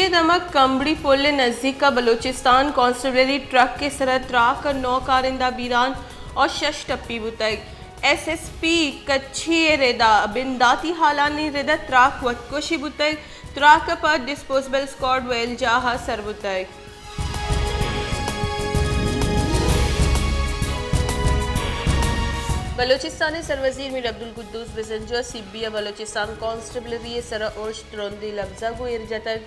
نمک کمبڑی پل ءِ نزیک ءَ بلوچستان کانسٹیبلری ٹرک ءِ سرا تراک ءَ نو کارندہ بیران ءُ شش ٹپی بوتگ۔ ایس ایس پی کچھی ءِ ردا بنداتی حالانی ردا تراک وتکشی بوتگ۔ تراک ءَ پد ڈسپوزیبل اسکواڈ ویل جاہ ءَ سر بوتگ۔ بلوچستان ءِ سروزیر میر عبدالقدوس بزنجو ءَ سبی ءَ بلوچستان کانسٹیبلری ءِ سرا ارش ترندیں لبزاں گوں ایر جتگ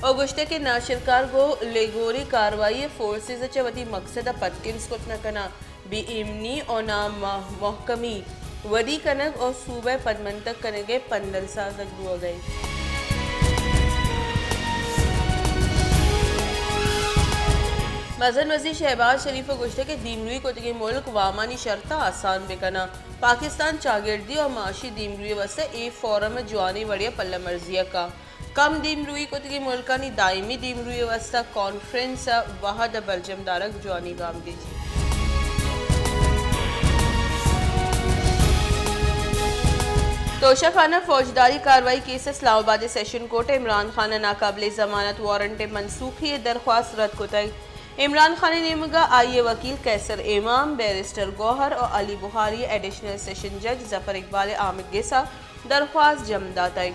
ءُ گوشتگ کہ ناشرکار گوں لیگوری کاروائی ءَ فورسز ءَ چہ وتی مقصد ءَ پدکنز کت نہ کناں، بے ایمنی ءُ نامحکمی ودی کنگ ءُ صوبہ ءِ پدمنتگ کنگ ءِ پندل سازگ بوگ ءَ انت۔ مزن وزیر شہباز شریف ءَ گوشتگ کہ دیمروئی کتگیں ملک وامانی شرط ءَ آسان بہ کناں، پاکستان چاگردی ءُ معاشی دیمروئی ءِ واستہ اے فورم ءَ جوانیں وڑے ءَ پلہ مرزی ءَ کاں۔ کم دیمروئی کتگیں ملکانی دائمی دیمروئی ءِ واستہ کانفرنس ءِ وھد ءَ برجم دارگ جوانیں گامگیجے۔ توشہ خانہ فوجداری کاروائی کیس ءَ اسلام آباد ءِ سیشن کورٹ ءَ عمران خان ءِ ناقابل ضمانت وارنٹ ءِ منسوخی ءِ درخواست رد کتگ۔ عمران خان ءِ نیمگ ءَ آئی ءِ وکیل قیصر امام، بیرسٹر گوہر ءُ علی بخاری ءَ ایڈیشنل سیشن جج ظفر اقبال ءِ آمدگس ءَ درخواست جم داتگ۔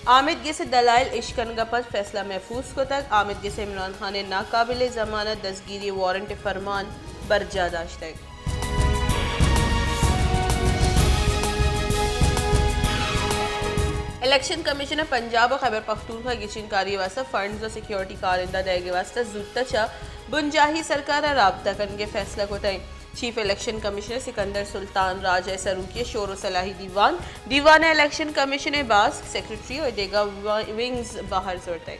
آمدگس ءِ دلائل اش کنگ ءَ پد فیصلہ محفوظ کتگ۔ آمدگس ءَ عمران خان ءِ ناقابل ضمانت دزگیری وارنٹ ءِ فرمان برجاہ داشتگ۔ الیکشن کمیشن ءَ پنجاب ءُ خیبر پختونخوا ءَ گچین کاری ءِ واستہ فنڈز ءُ سیکیورٹی کارندہ دئیگ ءِ واستہ زوت ءَ چہ بنجاہی سرکار ءَ رابطہ کنگ ءِ فیصلہ کتگ۔ چیف الیکشن کمشنر سکندر سلطان راج ءِ سروکی ءَ شور ءُ صلاحی دیوان، دیوان ءَ الیکشن کمیشن ءِ باسک، سیکرٹری ءُ دگہ ونگز بہر زرتگ۔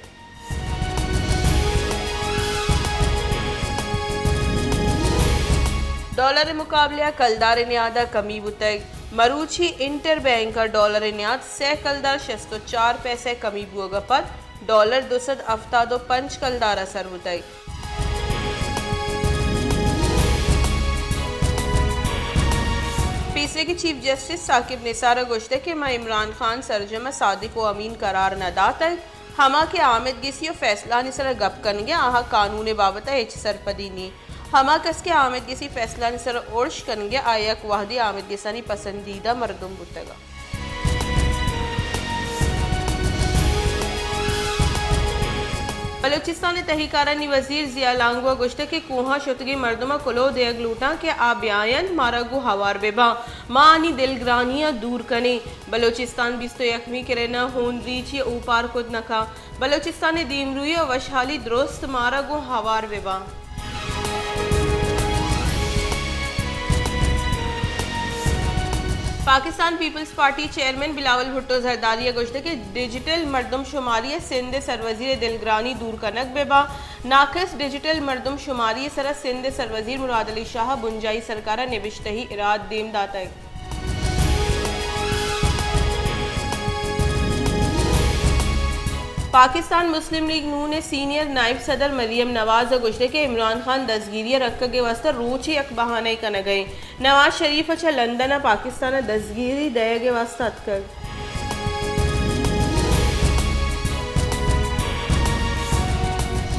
ڈالر ءِ مقابلہ ءَ کلدار ءِ نیاد ءَ کمی بوتگ۔ مروچی انٹر بینک ءَ ڈالر ءِ نیاد سئے کلدار شست ءُ چار پیسہ کمی بوگ ءَ پد ڈالر دو سد ہفتاد ءُ پنچ کلدار ءَ سر بوتگ۔ پیسریگیں چیف جسٹس ثاقب نثار ءَ گوشتگ کہ ما عمران خان سرجم ءَ صادق ءُ امین قرار نہ داتگ، ہما کہ آمدگسی ءُ فیصلہانی سر ءَ گپ کنگ ءَ آہاں قانون ءِ بابت ءَ ہچ سرپدی نی۔ ہما کس کہ آمدگسی فیصلہانی سر ءَ ارش کنگ ءَ آ یک وہدے آمدگسانی پسندیدہ مردم بوتگ ءَ۔ بلوچستان ءِ تہی کارانی وزیر ضیاء لانگو ءَ گوشتگ کہ کوہاں شتگیں مردماں کلوہ دیگ لوٹاں کہ آ بیاینت مارا گوں ہوار بہ باں، ما آنی دلگرانی ءَ دور کنیں۔ بلوچستان بیست ءُ یکمی کرن ءَ ہون ریچی اوپار کت نہ کن۔ بلوچستان ءِ دیمروئی ءُ وشحالی درست مارا گوں ہوار بہ باں۔ پاکستان پیپلز پارٹی چیئرمین بلاول بھٹو زرداری ءَ گوشتگ کہ ڈیجیٹل مردم شماری ءَ سندھ ءِ سروزیر ءِ دلگرانی دور کنگ بہ باں۔ ناقص ڈیجیٹل مردم شماری ءِ سرا سندھ ءِ سروزیر مراد علی شاہ ءَ بنجاہی سرکار ءَ نبشتہی اراد دیم داتگ۔ پاکستان مسلم لیگ نون ءِ سینئر نائب صدر مریم نواز ءَ گوشتگ کہ عمران خان دزگیری ءَ رکگ ءِ واستہ روچے یک بہانہ ئے کنگ ءَ انت۔ نواز شریف ءَ چہ لندن ءَ پاکستان ءَ دزگیری دئیگ ءِ واستہ اتکگ۔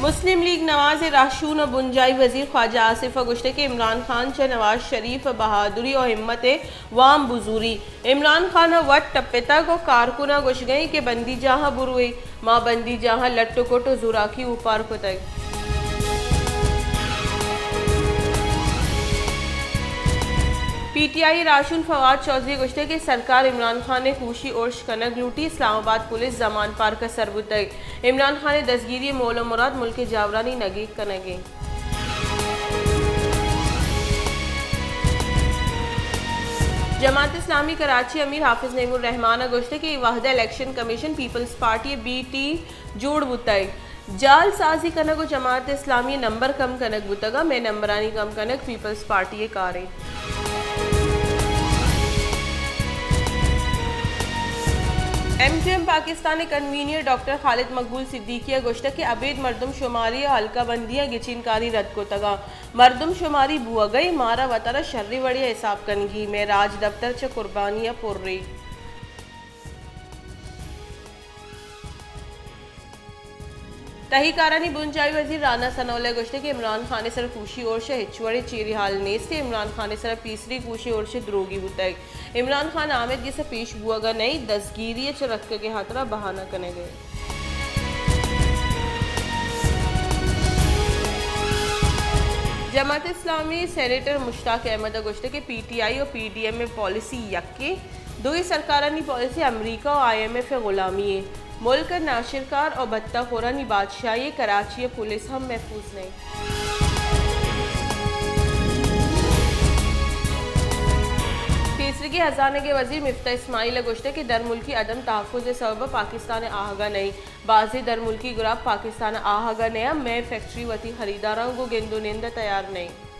مسلم لیگ نواز ءِ راہشون ءُ بنجاہی وزیر خواجہ آصف ءَ گوشتگ کہ عمران خان چہ نواز شریف ءِ بہادری ءُ ہمت ءِ وام بزوری۔ عمران خان ءَ وت ٹپتگ ءُ کارکناں گوشگ ءَ انت کہ بندی جاہ ءَ بروئے، ما بندی جاہ ءَ لٹ ءُ کٹ ءُ زوراکی اوپار کتگ۔ پی ٹی آئی ءِ راہشون فواد چوہدری ءَ گوشتگ کہ سرکار عمران خان ءِ ہوشی ارش کنگ لوٹی، اسلام آباد پولیس زمان پارک ءَ سر بوتگ۔ عمران خان ءِ دزگیری ءِ مول ءُ مراد ملک ءِ جاورانی نگیگ کنگ انت۔ جماعت اسلامی کراچی ءِ امیر حافظ نعیم الرحمان ءَ گوشتگ کہ اے وہد ءَ الیکشن کمیشن پیپلز پارٹی ءِ بی ٹیم جوڑ بوتگ۔ جعل سازی کنگ ءُ جماعت اسلامی ءِ نمبر کم کنگ بوتگ ءُ مئے نمبرانی کم کنگ پیپلز پارٹی ءِ کار انت۔ ایم کیو ایم پاکستان ءِ کنوینر ڈاکٹر خالد مقبول صدیقی ءَ گوشتگ کہ ابید مردم شماری ءُ حلقہ بندیاں گچین کاری رد کتگ ءُ مردم شماری بوگ ءَ مارا وتارا شریں وڑے ءَ حساب کنگی، مئے راج دپتر چہ قربانی ءَ پر انت۔ تہی کارانی بنجاہی وزیر رانا ثناء اللہ ء گوشتگ کہ عمران خان ء سر ء کوشی اورش ء ہچ وڑیں چیری ہال نیست ء عمران خان ء سر ء پیسری کوشی اورش دروگی بوتگ۔ عمران خان آمید گس ء پیش بوگ ء نئیت، دزگیری ء چہ رتکگ ء ہاترا بہانہ کنگ ء۔ جماعت اسلامی سینیٹر مشتاق احمد ء گوشتگ کہ پی ٹی آئی و پی ڈی ایم ء پالیسی یکیں، دوئیں سرکارانی پالیسی امریکہ و آئی ایم ایف ء غلامی ایں۔ ملک ء ناشرکار و بھتہ خورانی بادشاہی ء کراچی ء پولیس ہم محفوظ نہ انت۔ پیسریگیں ہزانگ ء وزیر مفتاح اسماعیل ء گوشتگ کہ درملکی عدم تحفظ ء سبب ء پاکستان ء آہگ ء نہ انت۔ بازیں درملکی گراب پاکستان ء آہگ ء نہ انت، مئے فیکٹری وتی خریداراں گوں گند و نند ء تیار نہ انت۔